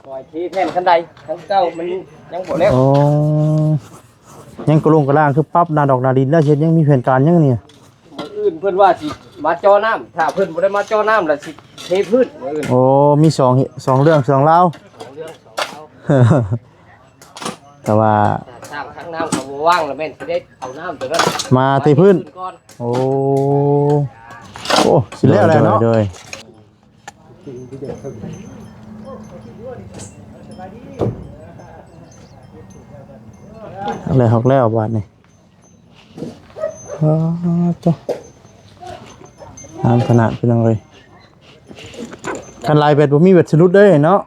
ปล่อยเทแผ่นคันได ทั้งเก่ามันยังบ่แล้ว อ๋อ ยังกะลงกะลาง คือปรับหน้าดอกหน้าดินแล้ว เฮ็ดยังมีแผนการยังเนี่ย มื้ออื่นเพิ่นว่าสิมาเจาะน้ำ ถ้าเพิ่นบ่ได้มาเจาะน้ำแล้วสิเทพื้นมื้ออื่น โอ้ มีสอง สองเรื่องสองราว สองเรื่องสองราว แต่ว่า ถ้าสร้างทางน้ำก็บ่ว่างแล้วแม่นสิได้เอาน้ำตัวนั้นมาเทพื้นก่อน โอ้ โอ้ สิแล้วแหละเนาะ โดย โดย แล้ว ฮอกแล้วบาดนี้ อ๋อ จ้ะ งามขนาดพี่น้องเอ้ย คันลายแบตบ่มีแบตสรุดเด้เนาะ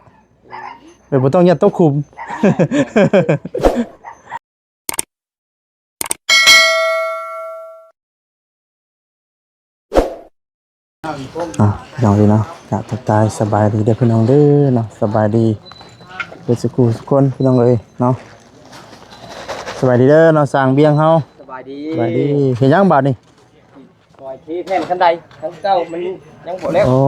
แบตบ่ต้องยัดตกขุม อ่ะ พี่น้องเอ้ยเนาะ กะทักทายสบายดีเด้อพี่น้องเด้อเนาะ สบายดีเบิดสุขุสุคนพี่น้องเอ้ยเนาะ สบายดีเด้อเนาะ สร้างเบียงเฮา สบายดี สบายดี เฮ็ดหยังบาดนี้ ปล่อยเทแผ่นคันได ทั้งเก่ามันยังบ่แล้ว อ๋อ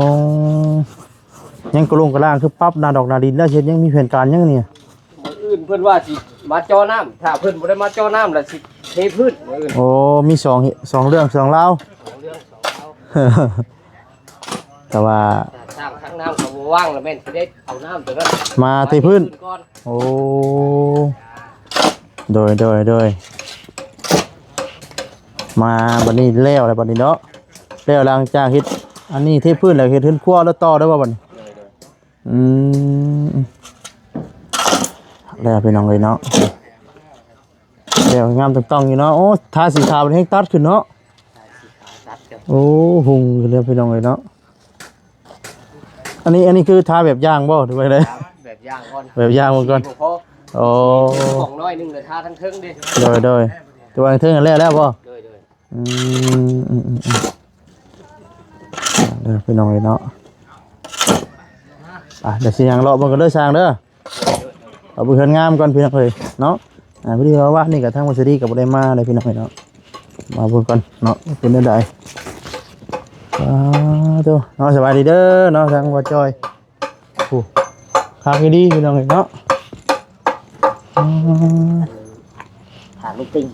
ยังกะลงกะลาง คือปรับหน้าดอกหน้าดินแล้ว เฮ็ดยังมีแผนการยังเนี่ย มื้ออื่นเพิ่นว่าสิมาเจาะน้ำ ถ้าเพิ่นบ่ได้มาเจาะน้ำแล้วสิเทพื้นมื้ออื่น โอ้ มีสอง สองเรื่องสองราว สองเรื่องสองราว แต่ว่า ถ้าสร้างทางน้ำก็บ่ว่างแล้วแม่นสิได้เอาน้ำตัวนั้นมาเทพื้นก่อน โอ้ โดย โดย โดย มาบัดนี้แล้ว แล้วบัดนี้เนาะ แล้วหลังจากเฮ็ดอันนี้เทพื้นแล้ว เฮ็ดเฮือนครัวแล้วต่อได้บ่บัดนี้ โดย โดย อืม แล้วพี่น้องเอ้ยเนาะ แล้วงามต้องๆอยู่เนาะ โอ้ ทาสีขาวแฮงตัดขึ้นเนาะ ทาสีขาวตัดกัน โอ้ หุงขึ้นแล้วพี่น้องเอ้ยเนาะ อันนี้ อันนี้คือทาแบบยางบ่ หรือว่าได๋ แบบยางก่อน แบบยางก่อน สีบ่พอ อ๋อ ของน้อยหนึ่งเลยทาทั้งเทิงเด้ โดย โดย ตัวเทิงแล้ว แล้วบ่ โดย โดย อืม อืม อืม อืม เด้อพี่น้องเอ้ยเนาะ อ่ะ เดี๋ยวสิย่างเลาะเบิ่งกันเด้อ ช่างเด้อ เอาเบิ่งเฮือนงามก่อนพี่น้องเอ้ยเนาะ อ่า พอดีว่าวันนี้ก็ทางวัสดีก็บ่ได้มาเลยพี่น้องเอ้ยเนาะ มาเบิ่งก่อนเนาะ เป็นจั่งใด๋ อ่า โต เนาะ สบายดีเด้อเนาะ ทางบ่าวจอย โอ้ คักอีหลีพี่น้องเอ้ยเนาะ อืม ถามลูกปิ้ง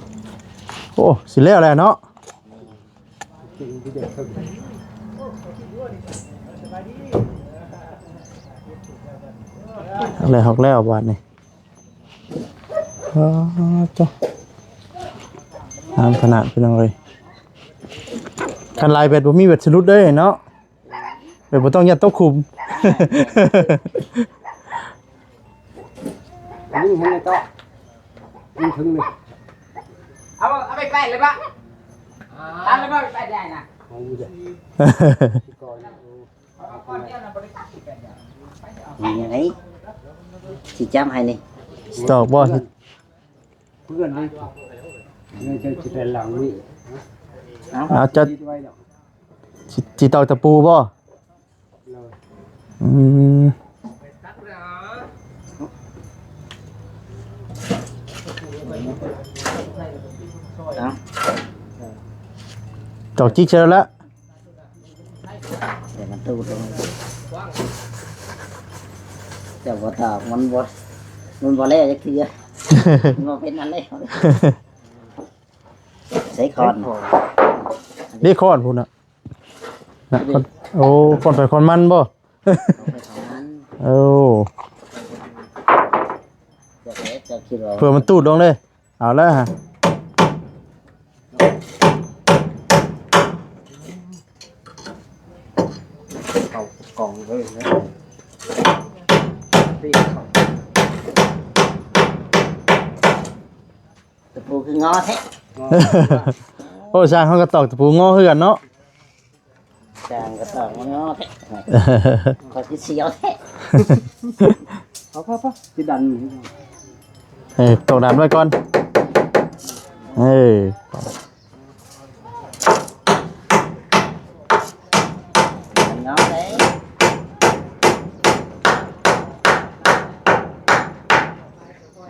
โอ้ สิแล้วแหละเนาะ ฮอกแล้ว ฮอกแล้วบาดนี้ อ๋อ โต งามขนาดพี่น้องเอ้ย คันลายแบตบ่มีแบตสรุดเด้เนาะ แบบบ่ต้องยัดตกขุม อันนี้เห็นไหมเจาะ มันถึงเลย เอา เอาไปแปะเลยปะ ตัดเลยปะ ไปแปะได้นะ เอาอยู่เด้อ ก่อน เอาก่อนเดียวนะ บ่ได้ตัดสิแปะเดียว นี่ไง สิจ้ำให้นี่ สต๊อกบ่ เพื่อนเลย เนี่ยจะ จะเป็นหลังนี่ เอา เอาจะ ติดไว้ดอก สิ สิตอกตะปูบ่ อืม เอา ตอกจิกใส่แล้วละ เดี๋ยวมันตู้ตรงนี้ เจ้าบ่ตอก มันบ่ มันบ่แล้วจักเทื่อ มันบ่เป็นอันแล้ว ใส่ค้อน นี่ค้อนพุ้นน่ะ นะ นี่ ค้อน โอ้ ค้อนไผค้อนมันบ่ ค้อนไผค้อนมัน โอ้ เจ้า เจ้าคิดว่า เผื่อมันตูดลงเลย เอาแล้วฮะ เข้ากล่องเลยนะ ตะปูคืองอแท้ โอ้ ช่างเขาก็ตอกตะปูงอคือกันเนาะ ช่างก็ตอกมันงอแท้ ข้อยคือเสียวแท้ เอา พอ พอ สิดัน เอ้ย ตอกดันไว้ก่อน เอ้ย มันงอเลย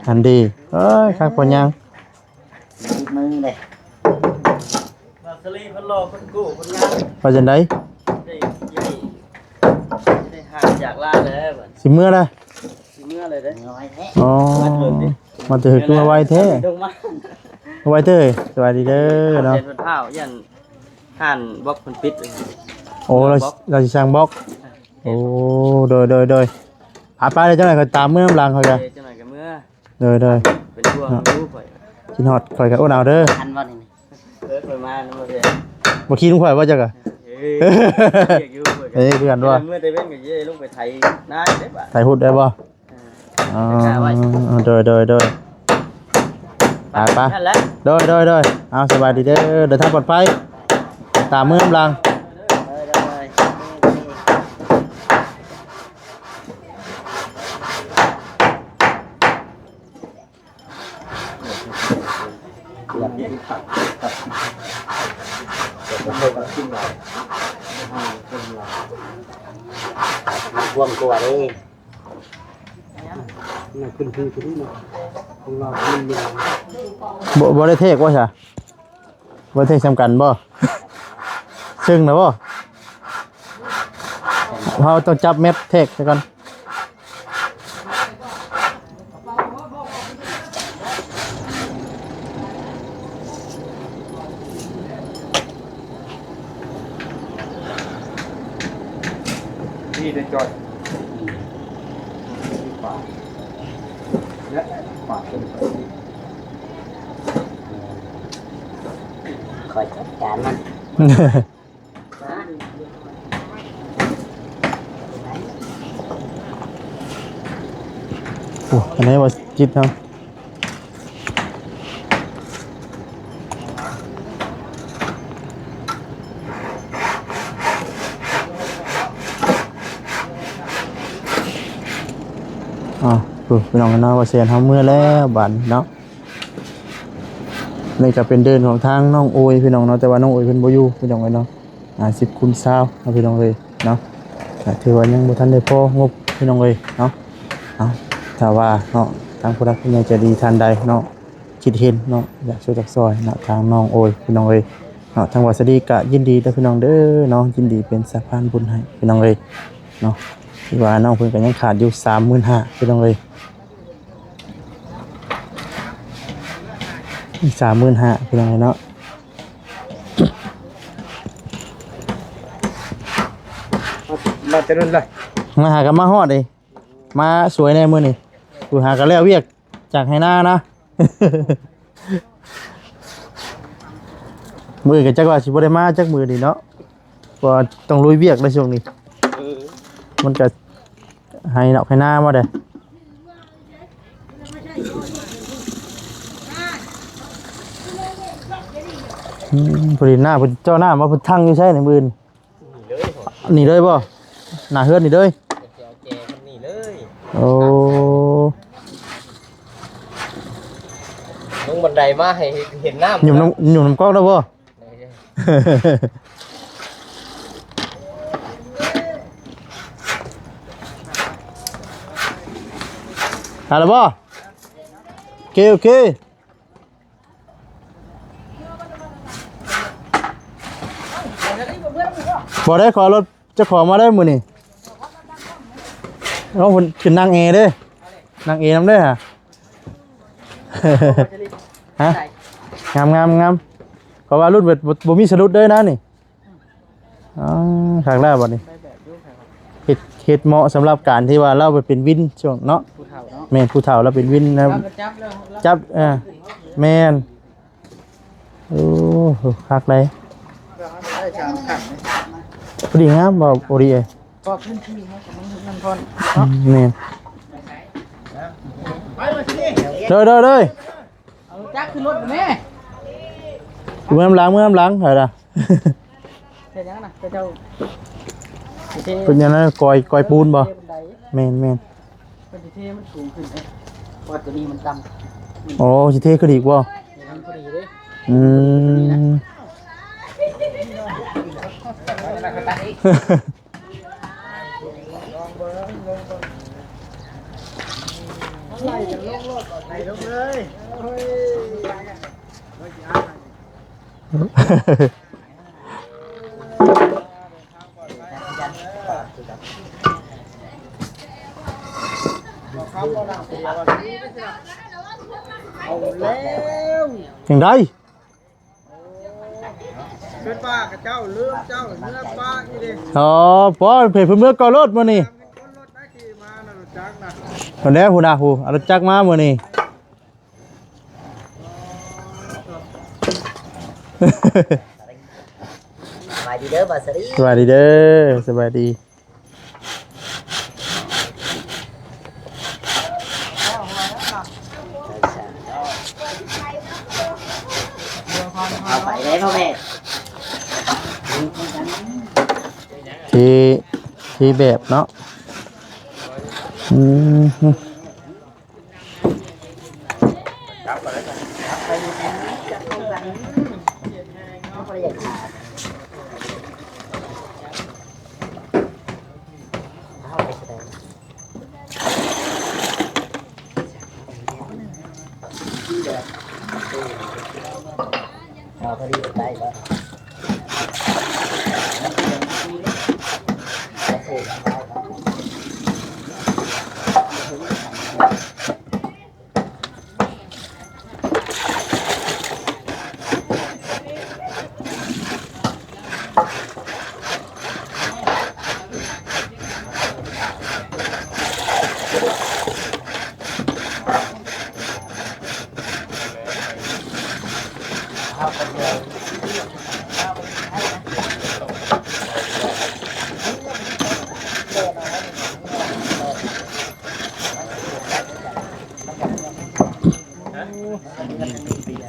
อันดี เอ้ย คักปานหยัง ติดมือเลย ว่าสลีเพิ่นหล่อเพิ่นกู้เพิ่นงาม ว่าจั่งใด๋ ได้ ได้ ได้หาจากลาวแล้วบัด สิเมือนะ สิ ເລີຍເດ້ ອໍ ມາແຕ່ເຮືອນ ຄືວ່າໄວແທ້ ລົງມາ ໄວເດີ. ສະບາຍດີເດີເນາະ ເພິ່ນພ້າວ ຢ້ານຮ້ານບລັອກເພິ່ນປິດ. ໂອ້ ລາວ ລາວຊິສັ່ງບລັອກ. ໂອ້ ໂດຍ ໂດຍ ໂດຍ ໄປໆ ເດີ ຈັ່ງໃດຂ້ອຍຕາມເມືອນຳຫຼັງຂ້ອຍກະ ເອີ ຈັ່ງໃດກະເມືອ ໂດຍ ໂດຍ ເປັນຫ່ວງຢູ່ຂ້ອຍ ຄິດຮອດຂ້ອຍກະອົດເອົາເດີ. ທັນບໍ່ນີ້? ເອີ ຂ້ອຍມານຳບໍ່ແຊນ ບໍ່ຂີ່ນຳຂ້ອຍບໍ່ເຈົ້າກະ? ເອີ ວຽກຢູ່ຂ້ອຍກະ ເອີ ຄືກັນບໍ່? ເມື່ອແຕ່ເວັນກະຊິລົງໄປໄຖນາເດ້ບາດ ໄຖພຸດໄດ້ບໍ່? ເອີ ອໍ ໂດຍ ໂດຍ ໂດຍ ໄປໆ ນັ້ນແຫຼະ ໂດຍ ໂດຍ ໂດຍ ເອົາ ສະບາຍດີເດີ ເດີນທາງປອດໄພ ຕາມເມືອນຳຫຼັງ. ບວມກວ່າເດ້ ນັ້ນຂຶ້ນທີ່ ຂຶ້ນທີ່ເນາະ ຂອງລາວມັນມີ ບໍ່ ບໍ່ໄດ້ເທກວ່າຊະ? ບໍ່ເທກສ່ຳກັນບໍ່? ເຊິ່ງນະບໍ່? ເຮົາຕ້ອງຈັບແມັດເທກຊະກ່ອນ. ນີ້ໄດ້ຈ່ອຍ ປາດ ແລະ ປາດເປັນ ຂ້ອຍຈັດການມັນ. ໂອ້ ອັນນີ້ວ່າຈິດເນາະ ອ້າວ ໂອ້ ພີ່ນ້ອງເນາະ ວ່າແຊນເຮົາເມືອແລ້ວບາດນີ້ເນາະ. ນີ້ກະເປັນເດີ່ນຂອງທາງນ້ອງໂອຍ ພີ່ນ້ອງເນາະ ແຕ່ວ່ານ້ອງໂອຍເພິ່ນບໍ່ຢູ່ ພີ່ນ້ອງເອີຍເນາະ. ອາ ສິບຄູນຊາວເນາະ ພີ່ນ້ອງເອີຍເນາະ ກະຖືວ່າຍັງບໍ່ທັນໄດ້ພໍງົບ ພີ່ນ້ອງເອີຍເນາະ. ເອົາ ຖ້າວ່າເນາະ ທາງຜູ້ຫຼັກຜູ້ໃຫຍ່ໃຈດີທ່ານໃດເນາະ ຄິດເຫັນເນາະ ຢາກຊ່ວຍຈັກຊ່ອຍເນາະ ທາງນ້ອງໂອຍ ພີ່ນ້ອງເອີຍເນາະ ທາງວາສະດີກະຍິນດີເດີ ພີ່ນ້ອງເດີເນາະ ຍິນດີເປັນສະພານບຸນໃຫ້ ພີ່ນ້ອງເອີຍເນາະ. ທີ່ວ່ານ້ອງເພິ່ນກະຍັງຂາດຢູ່ສາມໝື່ນຫ້າ ພີ່ນ້ອງເອີຍ. ອີກສາມໝື່ນຫ້າ ພີ່ນ້ອງເນາະ ມາແຕ່ດົນລະ ມາຫາກະມາຮອດເດ ມາສວຍແດ່ມື້ນີ້ ກູຫາກະແລ້ວວຽກຈາກໄຮ່ນານະ. ມື້ອື່ນກະຈັກວ່າຊິບໍ່ໄດ້ມາຈັກມື້ນີ້ເນາະ ເພາະວ່າຕ້ອງລຸຍວຽກໃນຊ່ວງນີ້ ເອີ ມັນກະໄຮ່ນອກໄຮ່ນາມາເດ້. ອືມ ພໍດີໜ້າເພິ່ນເຈາະນ້ຳວ່າເພິ່ນຖັງຢູ່ໃສໃນມື້ອື່ນ ນີ້ເລີຍ ນີ້ເລີຍບໍ່? ໜ້າເຮືອນນີ້ເລີຍ ເອົາແຈມັນນີ້ເລີຍ. ໂອ້ ລົງບັນໄດມາໃຫ້ເຫັນນ້ຳ ຫຍຸ້ມນ້ຳ ຫຍຸ້ມນ້ຳກອກໄດ້ບໍ່? ຫາແລ້ວບໍ່? ໂອເຄ ໂອເຄ. ບໍ່ໄດ້ ຂໍລົດເຈົ້າຂອງມາໄດ້ມື້ນີ້. ເອົາ ເພິ່ນຂຶ້ນນັ່ງແອເດ້ ນັ່ງແອນຳເດ້ຫາ. ຮະ? ງາມໆໆ ເພາະວ່າລຸ້ນແບບບໍ່ ບໍ່ມີສະດຸດເດ້ນະນີ້. ອໍ ຄັກແລ້ວບັດນີ້ ເຮັດ ເຮັດເໝາະສຳລັບການທີ່ວ່າລາວໄປເປັນວິນຊ່ວງເນາະ ຜູ້ເຖົ້າເນາະ. ແມ່ນ ຜູ້ເຖົ້າລາວເປັນວິນນະ ຈັບ ເອີ ແມ່ນ. ໂອ້ ຄັກເດ້ ພໍດີງາມບໍ່ ພໍດີເອີຍ. ກໍພື້ນທີ່ເຮົາກະມັນມັນຜ່ອນເນາະ. ແມ່ນ ເດີໆໆ ເອົາຈັກຂຶ້ນລົດແມ່ ເມືອນຳຫຼັງ ເມືອນຳຫຼັງ ເອີ ເຮັດຫຍັງນະ ເຂົາເຈົ້າຊິເທ ເປັນຫຍັງນະ ກອຍ ກອຍປູນບໍ່? ເທບັນໄດ ແມ່ນໆ ເພິ່ນຊິເທມັນສູງຂຶ້ນເດ້ ເພາະວ່າໂຕນີ້ມັນຕ່ຳ. ໂອ້ ຊິເທຂຶ້ນອີກບໍ່? ເທມັນພໍດີເດ້. ອືມ ອ ເອົາແລ້ວ ຈັ່ງໃດ? ເປັນວ່າເຈົ້າລືມເຈົ້າເມືອປ້າອີ່ເດ້. ອໍ ບໍ່ ເພິ່ນເມືອກ່ອນໂລດມື້ນີ້. ຄົນລົດໄດ້ຂີ່ມານະ ລົດຈັກນະ. ພຸ້ນແຫຼະ ພຸ້ນນະ ຜູ້ເອົາລົດຈັກມາມື້ນີ້. ສະບາຍດີເດີ ບ່າວສາລີ. ສະບາຍດີເດີ ສະບາຍດີ. ເອົາໄປເດ້ພໍ່ແມ່. ທີ່ ທີ່ແບບເນາະ. ອືມ.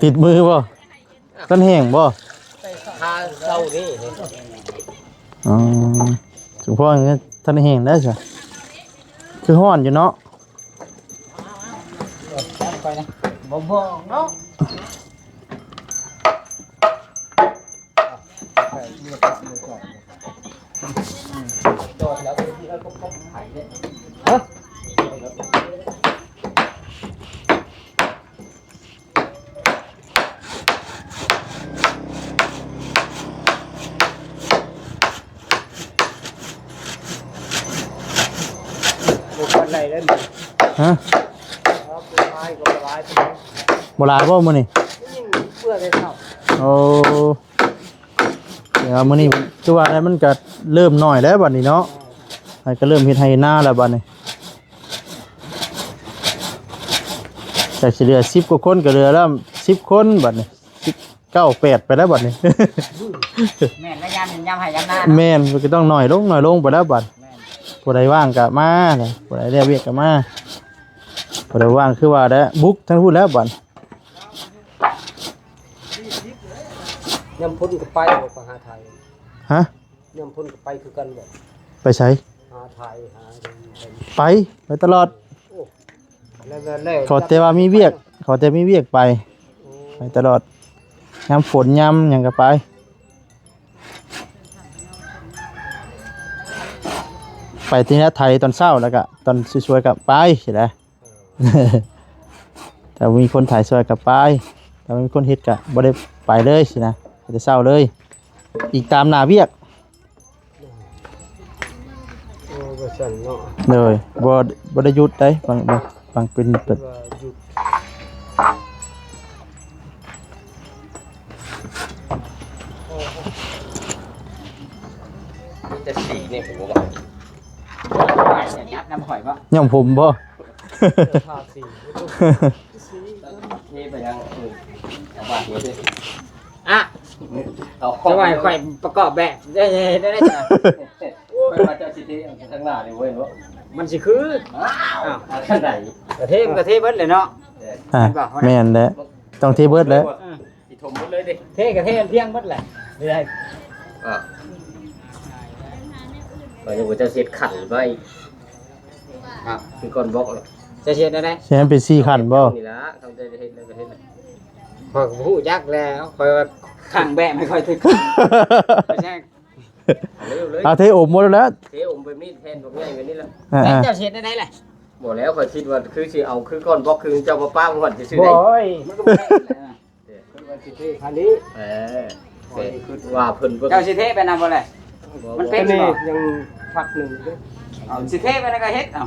ຕິດມືບໍ່? ທັນແຫ້ງບໍ່? ຫາເຊົານີ້. ອໍ ສົມພໍທັນແຫ້ງໄດ້ຊະ. ຄືຮ້ອນຢູ່ເນາະ. ບໍ່ບອກເນາະ. ບໍ່ປານໃດເດ້. ຮະ? ບໍ່ຫຼາຍບໍ່ມື້ນີ້? ເມື່ອແຕ່ເຊົ້າ. ໂອ້ ແຕ່ວ່າມື້ນີ້ຄືວ່າໄດ້ ມັນກະເລີ່ມໜ້ອຍແລ້ວບັດນີ້ເນາະ. ໃຫ້ກະເລີ່ມເຮັດໄຮ່ນາແລ້ວບັດນີ້. ຈາກຊິເຫຼືອສິບກວ່າຄົນ ກະເຫຼືອແລ້ວສິບຄົນບັດນີ້. ເກົ້າ ແປດ ໄປແລ້ວບັດນີ້. ແມ່ນ ແລະຍາມ ຍາມໄຮ່ຍາມນາເນາະ. ແມ່ນ ມັນກະຕ້ອງໜ້ອຍລົງ ໜ້ອຍລົງໄປແລ້ວບັດ. ແມ່ນ ຜູ້ໃດວ່າງກະມາ ຜູ້ໃດແລ້ວວຽກກະມາ ຜູ້ໃດວ່າງຄືວ່າແຫຼະ ບຸກທາງພຸ້ນແລ້ວບັດ. ຍາມພຸ້ນກະໄປບໍ່ ໄປຫາໄທ. ຮະ? ຍາມພຸ້ນກະໄປຄືກັນບໍ່? ໄປໃສ? ຫາໄທ ຫາ ໄປ ໄປຕະຫຼອດ. ໂອ້ ແລ້ວ ແລ້ວ ແລ້ວ ຂໍແຕ່ວ່າມີວຽກ ຂໍແຕ່ມີວຽກໄປ ໂອ້ ໄປຕະຫຼອດ. ຍາມຝົນຍາມຫຍັງກະໄປ ໄປທີ່ນາໄຖຕອນເຊົ້າ ແລ້ວກະຕອນສວຍໆກະໄປຊີ້ນະ. ຖ້າບໍ່ມີຄົນໄຖຊ່ອຍກະໄປ ຖ້າບໍ່ມີຄົນເຮັດກະບໍ່ໄດ້ໄປເລີຍຊີ້ນະ ແຕ່ເຊົ້າເລີຍ ອີງຕາມໜ້າວຽກ. ໂອ້ ວ່າຊັ້ນເນາະ. ໂດຍ ບໍ່ ບໍ່ໄດ້ຢຸດໃດ໋ ບາງ ບາງ ບາງເປັນແບບ ມີແຕ່ສີນີ້ ຜົມວ່າ ຢາກນຳຂ້ອຍບໍ່? ຍ້ອມຜົມບໍ່? ເອີ ທາສີ ເທໄປຍັງ ເອີ ເອົາບາດນີ້ ອ່ະ ເອົາຂອງ ຈະວ່າຂ້ອຍປະກອບແບບ ເອີ ເຮັດໄດ້ຈັ່ງໃດ? ຂ້ອຍວ່າເຈົ້າຊິເທທາງໜ້ານີ້ເວີ້ຍເນາະ ມັນຊິຄື ອ້າວ ອ້າວ ອັນໃດ ກະເທ ມັນກະເທເບິດແຫຼະເນາະ. ອ່ະ ແມ່ນແຫຼະ ຕ້ອງເທເບິດແຫຼະ. ເອີ ຊິຖົມໝົດເລີຍເດ້ ເທກະເທອັນພຽງໝົດແຫຼະ ເລື້ອຍ. ອ່າ ຂ້ອຍນຶກວ່າເຈົ້າຊິເຮັດຂັນໄວ້ ອ່າ ຄືກ່ອນບອກ ເຈົ້າຊິເຮັດແນວໃດ? ຊິໃຫ້ເປັນສີ່ຂັນບໍ່? ນີ້ລະ ຕ້ອງໄດ້ເຮັດແລ້ວກະເຮັດ. ຂ້ອຍກະບໍ່ຮູ້ຈັກແລ້ວ ຂ້ອຍວ່າຄັ້ງແບບໃຫ້ຂ້ອຍຖືກ ຂ້ອຍຊິ ເອົາເທອົມໝົດແລ້ວ ເທອົມແບບນີ້ແທນ ພວກໃຫຍ່ແບບນີ້ລະ. ອ່າ ແລ້ວເຈົ້າຊິເຮັດແນວໃດລະ? ບໍ່ແລ້ວ ຂ້ອຍຄິດວ່າຄືຊິເອົາຄືກ້ອນບລັອກຄືເຈົ້າມາປະໝົດຊື່ໆ ໂອ້ຍ ມັນກະບໍ່ໄດ້ແຫຼະ. ເອີ ຂ້ອຍຊິເທຄັນນີ້ ເອີ ຂ້ອຍຄິດວ່າເພິ່ນເບິ່ງ ເຈົ້າຊິເທໄປນຳບໍ່ແຫຼະ? ບໍ່ ມັນເປັນບໍ່? ຍັງພັກໜຶ່ງເດ້ ເອົາ ຊິເທໄປນຳກະເຮັດ ເອົາ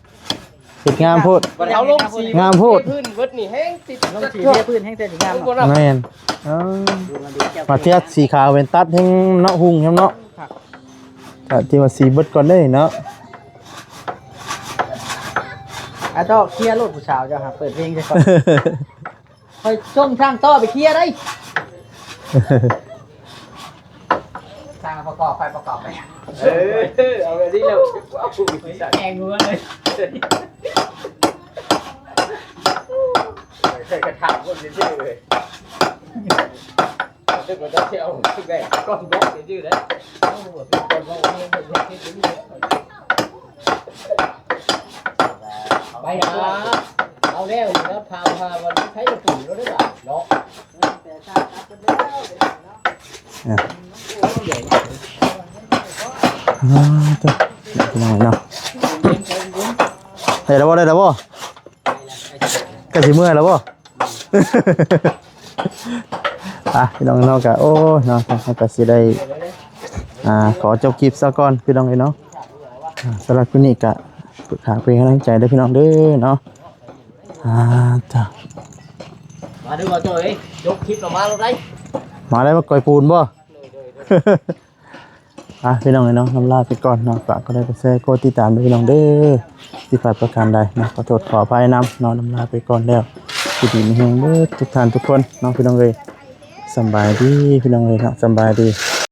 ເຮັດງາມໂພດ ບັດເຮົາລົງສີ ງາມໂພດ ພື້ນເບິດນີ້ແຮງຕິດ ລົງສີເທພື້ນແຮງແຕ່ຊິງາມ ເນາະ ບໍ່ນັບ ແມ່ນ ເອີ ມາເທສສີຂາວເວັນຕັດແຮງເນາະ ຮຸ່ງແຮງເນາະ ກະທີ່ວ່າສີເບິດກ່ອນເດ້ເນາະ ອາ ຕໍ່ເຄຍໂລດຜູ້ສາວເຈົ້າຫາເປີດເພງຊະກ່ອນ ຂ້ອຍສົ່ງຊ່າງຕໍ່ໄປເຄຍໄດ໋ ຊ່າງປະກອບ ຂ້ອຍປະກອບໄປ ເອີ ເອົາແບບນີ້ແລ້ວ ແກງຫົວເລີຍ ໃສ່ກະຖາງຄົນຊື່ໆເລີຍ ເຈົ້າກໍຈະເອົາແບບກ້ອງບລັອກຊື່ໆເດ້ ໄປຫາ ເອົາແລ້ວນີ້ນະ ພາ ພາວັນໄທລະປູໂລດເດ້ບາດເນາະ ອ່ະ ອ່າ ເດີ ພີ່ນ້ອງເນາະ ໄດ້ແລ້ວບໍ່ ໄດ້ແລ້ວບໍ່ ໃກ້ຊິເມື່ອແລ້ວບໍ່? ອ່ະ ພີ່ນ້ອງເນາະ ກະ ໂອ້ຍເນາະ ເຮົາກະຊິໄດ້ ອ່າ ຂໍຈົບຄລິບຊະກ່ອນ ພີ່ນ້ອງເອີຍເນາະ ອ່າ ສຳລັບຄລິບນີ້ກະ ຝາກເປັນກຳລັງໃຈເດີພີ່ນ້ອງເດີເນາະ ອ່າ ຈ້າ ມາເດີບ່າວໂຈ້ເອີຍ ຈົບຄລິບແລ້ວມາໂລດໄດ໋ ມາໄດ້ມາກ່ອຍປູນບໍ່? ອ່ະ ພີ່ນ້ອງເອີຍເນາະ ລຳລາໄປກ່ອນເນາະ ຝາກກົດໄລກົດແຊ ກົດຕິດຕາມເດີພີ່ນ້ອງເດີ ຜິດພາດປະການໃດເນາະ ຂໍໂທດຂໍອະໄພນຳເນາະ ລຳລາໄປກ່ອນແລ້ວ ຢູ່ດີມີແຮງເບິດທຸກທ່ານທຸກຄົນເນາະ ພີ່ນ້ອງເອີຍ ສຳບາຍດີ ພີ່ນ້ອງເອີຍເນາະ ສຳບາຍດີ.